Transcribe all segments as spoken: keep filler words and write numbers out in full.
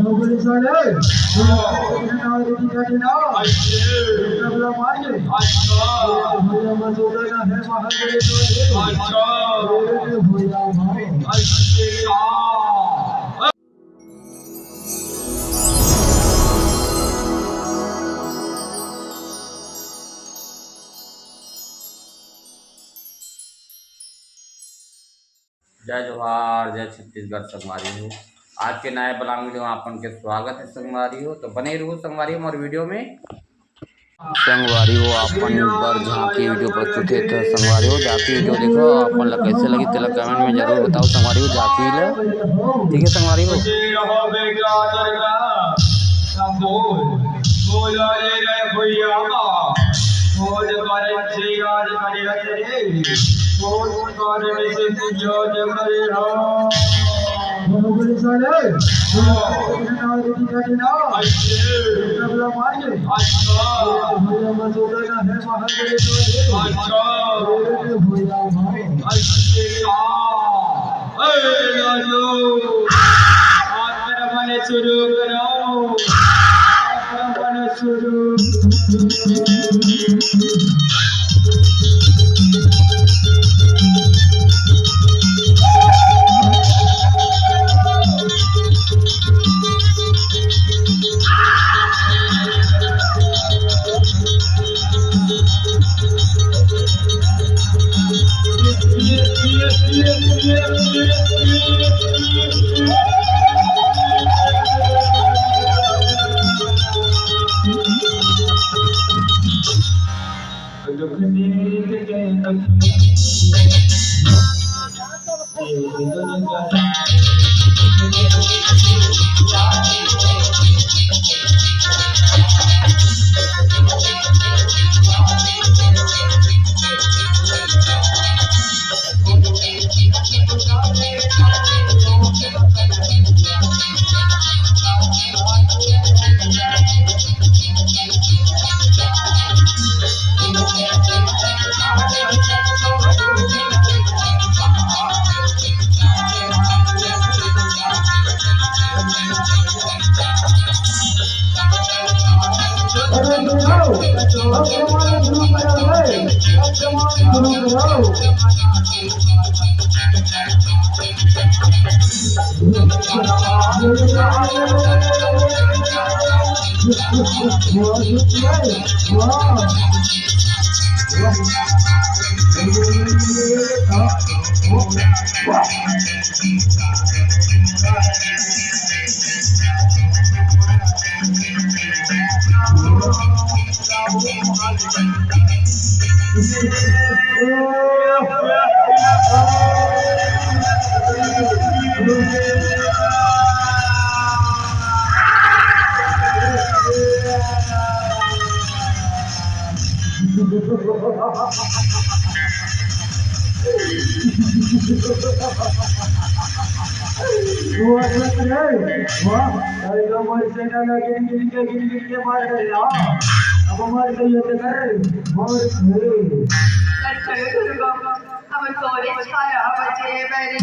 बोले साले, ये नाव रे दिखा दे ना। अच्छा। तबला मार के। अच्छा। भैया मजूदा ना है, बाहर बोले तो ये। अच्छा। बोले तो भैया भाई। अच्छा। जय जोहार, जय छत्तीसगढ़ संगवारी हो। आज के नए vlog video में आपन के स्वागत है संगवारी हो। तो बने रहू संगवारी हो हमारे video में। संगवारी हो, आपन बर झांकी video प्रस्तुत है। तो संगवारी हो, जाके video देखो, आपन ला कैसे लगी, तेला comment में जरूर बताओ संगवारी हो, झांकी ला। ठीक है संगवारी हो। आक्रमण शुरू करो, आक्रमण शुरू। वाह, अरे तो मोर सेना ला गिन गिन के, गिन गिन के मार डाले, हाँ। अब मार डाले तो कर, मार डाले। कल खड़े हो गए, अब कॉलेज बारह बजे मेरी।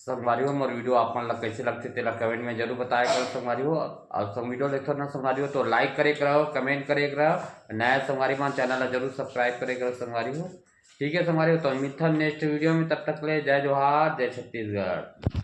संगवारी संगवारी हो, मोर वीडियो आप मन ला कैसे लगथे तेला कमेंट में जरूर बताया करो संगवारी हो। और संग वीडियो देखो ना संगवारी हो तो लाइक करे करो, कमेंट करे करो, नया संगवारी मन चैनल ला जरूर सब्सक्राइब करे करो संगवारी हो। ठीक है संगवारी हो, तो मिलथन नेक्स्ट वीडियो में, तब तक ले जय जोहार, जय छत्तीसगढ़।